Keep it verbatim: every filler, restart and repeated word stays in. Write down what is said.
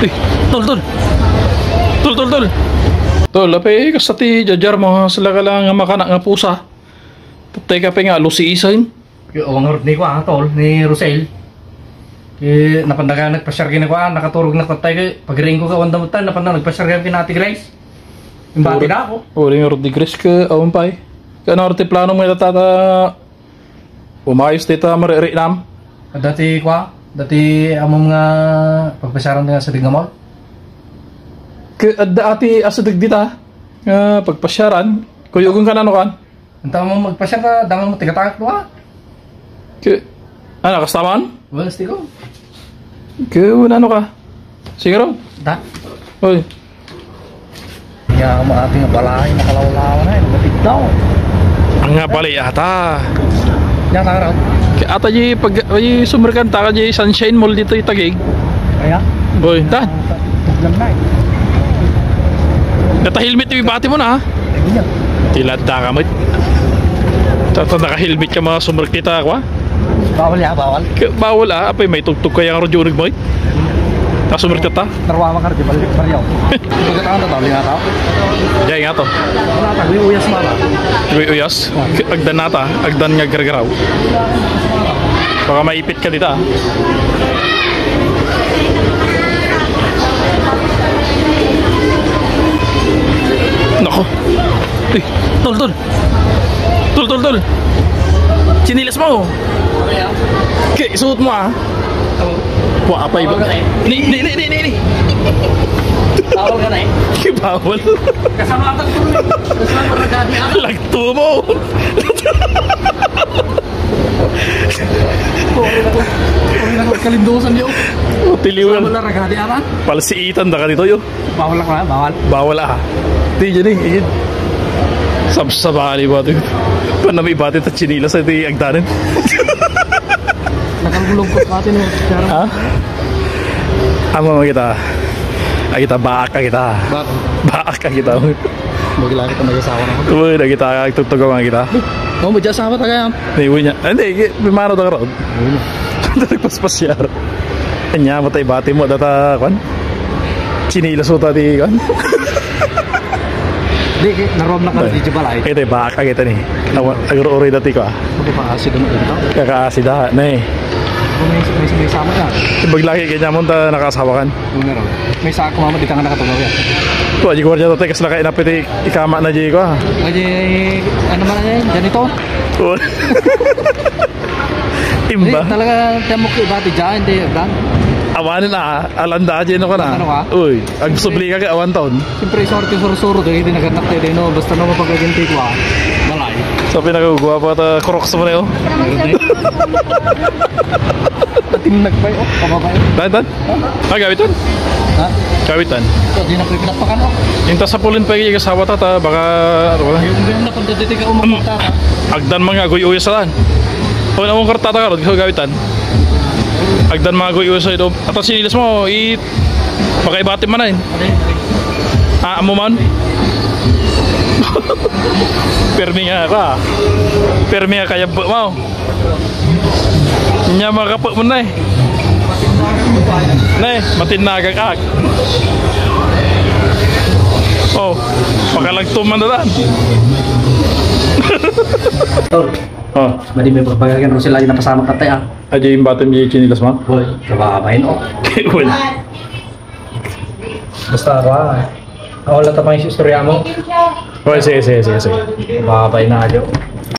Eh, tol, tol. Tol, tol, tol. Tol, apay, kasta ti jajar mo, ha? Sila ka lang nga makanak nga pusa. Patay ka pa nga, alusiisen. Kaya awan nga rod ni kuan, tol, ni Rosel. Kaya napan na ka nagpasyar kina kuan, nakaturog na patay kay pagriing ko ka, awan da met tan, napan na nagpasyar kina Ate Grace. Imbati na ako. Uli nga rod ni Grace ka, awan pa eh. Kaya ano ti plano mo, tata, umayos dita, maririinam? Dati kuan, dati amom nga pagpasyaran nga sa Digna Mall. Kaya adda ati asideg dita, nga pagpasyaran, kuyugon ka na, no, kan? Anta mo magpasyar ta, dangan mo tigatagak dua. Ke, ano, kastaman? Wala, stiko. Ke, ano ka? Sige raw. Da. Oy. Ya, maating balay, makalawlaw na, eh, mapigdaw. Ang nga balay ata. Ya, tara. Ke, ata di pag, ay, summerkan ta ka di Sunshine Mall dito, itagig. Kaya? Oy, ta. Tuglam na, eh. Nata helmet yung ibati mo na, ha? Ayun yan. Tilad da ka, mate. Tata, naka-helmet ka, mga sumrek kita, kwa? Bawal ya, bawal. K-, bawal, ah. Apay, may tugtog kaya nga radyo, nagmay? Ta, sumrek kita. Narwa ka, di balik, bariyaw. Pagkataon na tali nga tao. Diyan nga to. Wala, tagwi uyas, mara. Tagwi uyas? K-, agdan nata, agdan nga gargaraw. Baka maipit ka dita, ah. Nako. Eh, tol, tol. Tol, tol, tol. Chinilas mo. Ke, isuot mo, ah. Wa, apay ba? Bawal ka na eh. Ni, ni, ni, ni, ni, ni. Bawal ka na eh. Ke, bawal. Kasama ka tuloy. Kasama ka na. Lagto mo. Sorry na ko. Sorry na ko. Kalindosan niyo. Tiliwan. Kasama na ragadi, ama. Palsiitan da ka dito, yo. Bawal ka na, bawal. Bawal, ah. Di, dyan eh, igid. Sabsabali ba ito? Panami ba ito? Chinilas ito, agdanin. Nakalulungkot pa ito, no? Ha? Amo, kita. Ay, kita, baak ka kita. Baak. Baak ka kita. Magila kita, mag-asawa na ako. Uy, na kita, agtugtog ang kita. Oh, may asawa ta kaya? Hindi, uwi niya. Ah, hindi, gi-, may mano ta karon. Uwi niya. Nagpaspasyar. Anya, matay bati mo, data, kwan? Chinilas mo ta di, kwan? Di, ki-, narom na ka di balay. Ito, baak ka kita ni. Awa, agro-uri dati ko, ah. Magpapaasid mo ito? Kakaasid, ah, na eh. Kung may, may, may sama ka. Ibaglaki kanya mo, ta nakasawa kan. Meron. May sako, mama, di ka nga nakatulog yan. Wa, di ko rin yata, tekas na kayo na piti ikama na di ko, ah. Ay, di, ano man na yan? Ganito? Wa. Imba. Di, talaga, tiyan mo ko iba, di dyan, di, dan. Awanin na, ah. Alanda, di, ano ka na? Ano ka? Uy, agsubli ka kay awan taon. Siyempre, sorte, sursuro, di, di naganak, di, no? Basta na mapagaginti ko, ah. Malay. Sa pinakagwa pa, ta, Crocs mo na, oh. Ating nagpay, oh, kababa, eh. Dan, dan? Ah, gawitan? Ha? Gawitan. Ito, di na pwede pinapakan, oh. Inta sa pulin pa yung asawa ta, ta, baka, ano, wala. Yung, yung napagdaditi ka, umakata ka. Agdan mga guy-uyo sa tan. O, nawang kartata ka, ro, gawitan. Agdan mga guy-uyo sa ito. Ato sinilas mo, i-, makaibati man na yun. Ah, amo man? Permi nga ka. Permi nga kaya ba, wow. Nya, makapo mo na eh. Na eh, matinagag ak. Oh, pakalagto man na dan. Tol, oh. Madi may pagpagagan ko sila yung napasamak ka tayo, ah. Aja yung baton yung chinilas mo? Boy, kababain, oh. Wala. Basta ba? Ako lang tapang yung istorya mo. Oh, sige, sige, sige, sige. Babay na, Joe.